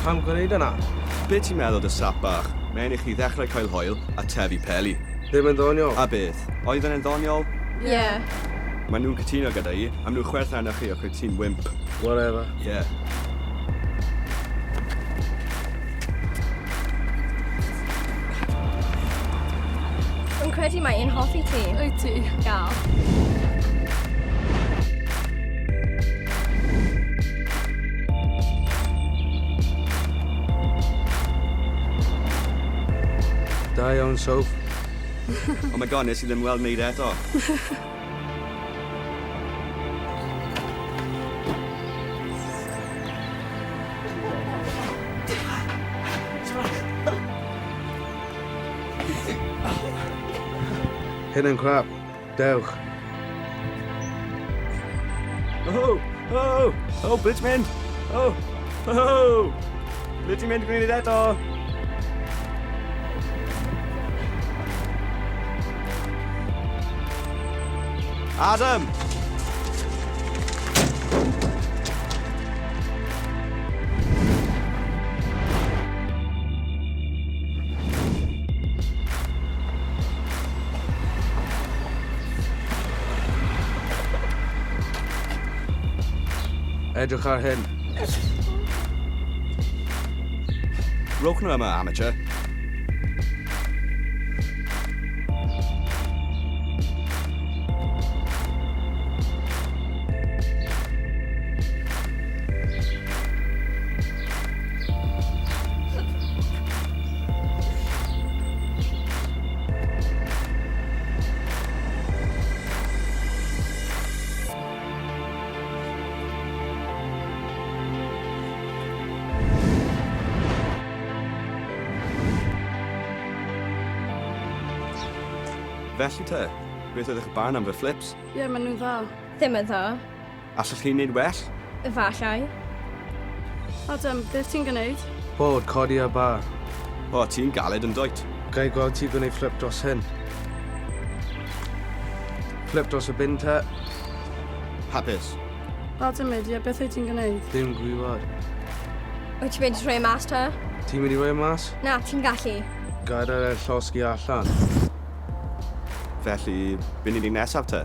Pam gwneud yna? Be ti'n meddwl dy sap bach? Mae'n i chi ddechrau cael hoel a tefu peli. Ddim yn ddoniol. A beth? Oedd yn ddoniol? Ie. Yeah. Maen nhw'n cytuno gyda i, a maen nhw'n chwerthin arnoch chi achos ti'n wimp. Whatever. Yeah. Rwy'n credu mae un hoffi ti. Wyt ti? Gael. Da iawn, Soph. Oh my god, nes i ddim weld wneud eto. Hyn yn crap. Dewch. Oh, oh, oh, ble ti'n mynd? Oh, oh, ble ti'n mynd gwneud eto? Adam! Edrych ar hyn. Rowch nhw yma, amateur. Felly te, beth oedd eich barn am fy flips? Ie, yeah, maen nhw'n dda. Ddim yn dda. Allwch chi wneud well? Efallai. Adam, beth ti'n gwneud? Bod, codi a bar. O, ti'n galed yn dwyt. Gai gweld ti gwneud flip dros hyn. Flip dros y bin te. Hapus. Adam, ie, beth wyt ti'n gwneud? Ddim gwybod. Wyt ti'n mynd i rhoi e mas te? Ti'n mynd i roi e mas? Na, ti'n gallu. Gadael e llosgi allan. Felly, be ni'n nesaf te?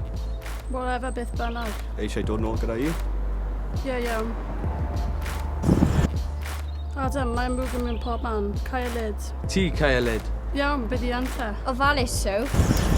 Whatever, beth bynnag. Eisiau dod nôl gyda i? Ie, yeah, iawn. Adam, mae'n mwg yn mynd pob man. Cael y lid. Ti cael y lid. Iawn, bydd i yn te. Ofalus, Soph.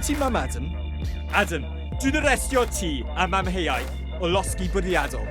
Wyt ti'n mam Adam? Adam, dwi'n arestio ti am amheuaeth o losgi bwriadol.